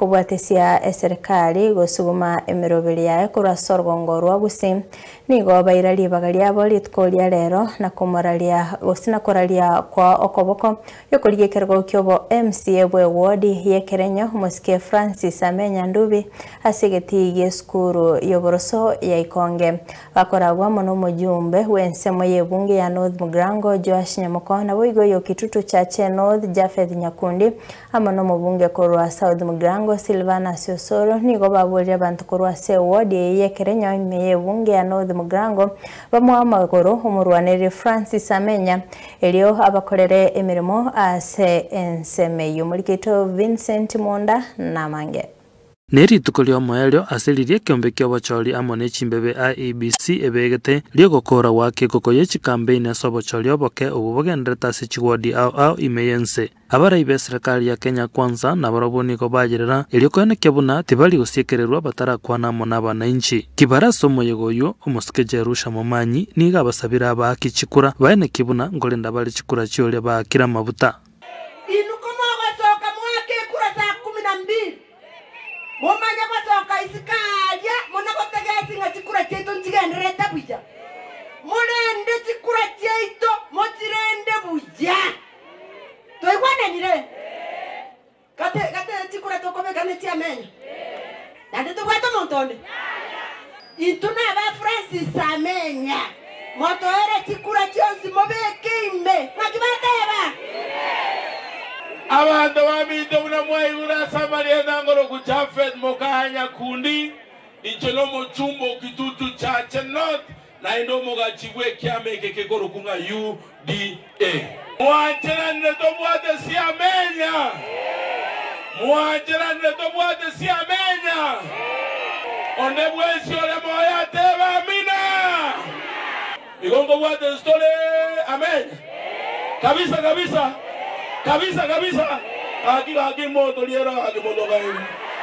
Kobwatesia eserekari gosuguma emeroberi yaye korwa ase orogongo rwa Gusii, nigo baira ribaga riabo rituko ria rero na komoraria gose na koraria kwa okoboko yokorigia ekerogo kiobo MCA bwe ward y'Ekerenyo omosike Francis Amenya Ndubi ase egetii gi'esukuru y'oboroso ya Ikonge. Bakoragwa amo nomojumbe bw'ensemo y'ebunge ya North Mugirango Joash Nyamoko naboigo oyo Kitutu Chache North Japheth Nyakundi Amo nomobunge korwa South Mugirango Silvanus Osoro nigo baborire abanto korwa ase eward eye y'Ekerenyo ime y'ebunge ya North Mugirango bamoe amagoro omorwanereri Francis Amenya erio abakorere emeremo ase ensemo eyio. Omoriki oito Vincent Monda namange. Ne rituko ri'omoerio ase riria ekeombe ki'obochori amo ne chimbebe IEBC ebegete, ri'ogokoora goaka ekoko ye chikampeini ase obochori oboke obwo bogendererete ase chiwodi ao ao ime y'ense. Abarai b'eserekari ya Kenya Kwanza nabarabwo nigo bayerera erio koenekia buna tibari gosiekererwa batarakwana amo n'abanainchi. Kibare ase omoyega oyio, omosike Jerusha Momanyi nigo abasabire abaaki chikura baenekie buna nkorenda bare chikura chi'oria baakire amabuta. Inwe komogosoka moake ekura saa kumi na mbili, momanye gosoka isiko aaria, muna gotegereti ng'a chikura chiaito nchigendererete buya. Morende chikura chiaito, mochirende buya. Twaigwananire? Gati gati chikura tokobeka nechiamenyo, naende tobwate omonto onde? Intwe naba Francis Amenya, motoere chikura chionsi mobeke ime. Naki bateba? Abanto baminto buna mwaigure ase amarieta ngoroku Jafeth moka Nyakundi, inche nomochumba o Kitutu Chache North, Naende omogachi bw'ekiama eke kekorokwa ng'a UDA. Mwancheranire tobwate siamenya? Mwancheranire tobwate siamenya? Onde bwensi ore moyo atebe amina. Igo nkobwate inse tore amenya? Kabisa kabisa kabisa kabisa gaki gaki motoriere gaki motong'aini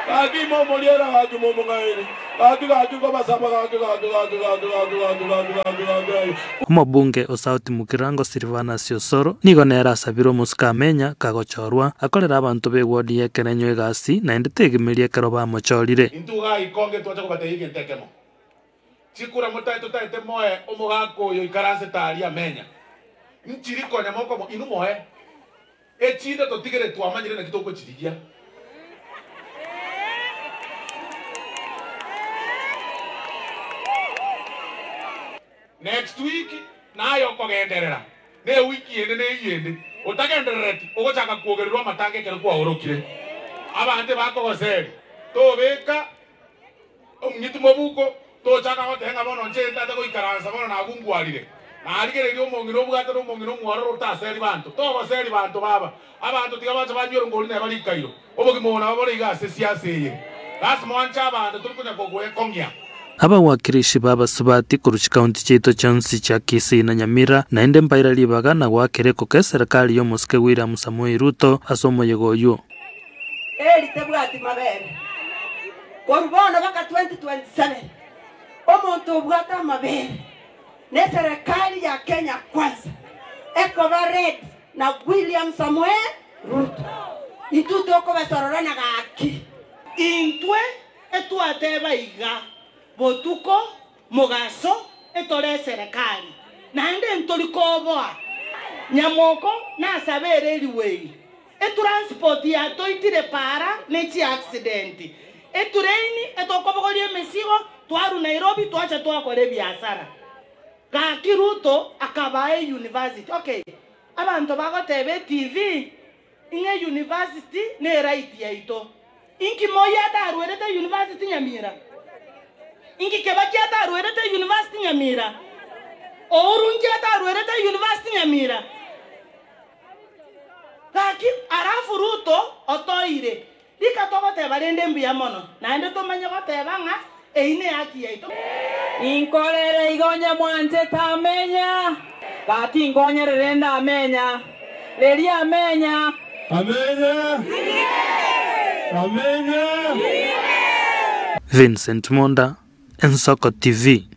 gaki momoriere gaki momong'aini gaki gaki nkobasaba gaki gaki gaki gaki gaki gaki gaki gaki gaki gaki. Omobunge o South Mugirango Silvanus Osoro nigo nere asabire omosike Amenya kagochorwa akorere abanto b'eward y'Ekerenyo egasi naende tegemerie ekero bamochorire. Intwe igaa ikonge twacha kobatebia egento ekemo. Chikura motae totaete moe omogaka oyo oikaransete aria amenya. Nchiri konya mokomo inwe moe. Echinde totigere twamanyire naki tokochirigia. Next week naye okogenderera ne ewiki ende ne eyio ende. Otagenderereti ogochaka kwogererwa amatanga ekero kwaorokire. Abanto ebakogoseri tobeka Omong'iti mobuko, tochaka goteba ng'a bono inche ntete goikaransa bono nagungwarire. Narigereirie omong'ina obwate na omong'ina omwororo otaseri banto. Togoseri banto baba. Abanto tiga bache banywere ngori neba rikairo. Obogima obo nabo bore iga ase esiasa eye. Lasima oanche abanto tori konya kogwekong'ia. Abawakilishi b'abasubati korwa chikaunti chiaito chionsi chia Kisii na Nyamira naende mbaira ribaga na goakera ekoko eserekari y'omosike William Samoei Ruto ase omoyega oyio. Eri tebwati mabere. Korwa bono baka 2027 omonto obwate amabere neserekari ya Kenya Kwanza ekoba led na William Samoei Ruto. Intwe tokobasorora na gaki. Intwe etwateba iga, Botuko, mogaso, etore eserekari, naende ntori koboa. Nyamoko nasabe ere eriwei. Etransport yatoitire para ne chiaccident. Etrain etokobogoria emesigo twarwa Nairobi twacha twakora ebiasara. Gaki Ruto akabaa euniversity. Okay, abanto bagoteba etv ng'a euniversity ne right yaito. Inki Moi atarwerete euniversity Nyamira? Inki Kibaki atarwerete euniversity Nyamira? Uhuru nki atarwerete euniversity Nyamira? Gaki alafu Ruto otoire, rika togoteba rende mbuya mono, naende tomanye goteba ng'a eyio nehaki yaito. Inkorere igo onye mwanchete amenya. Gaki inkonyere rende amenya, reria amenya. Amenya! Amenya! Vincent Monda, Ensoko TV.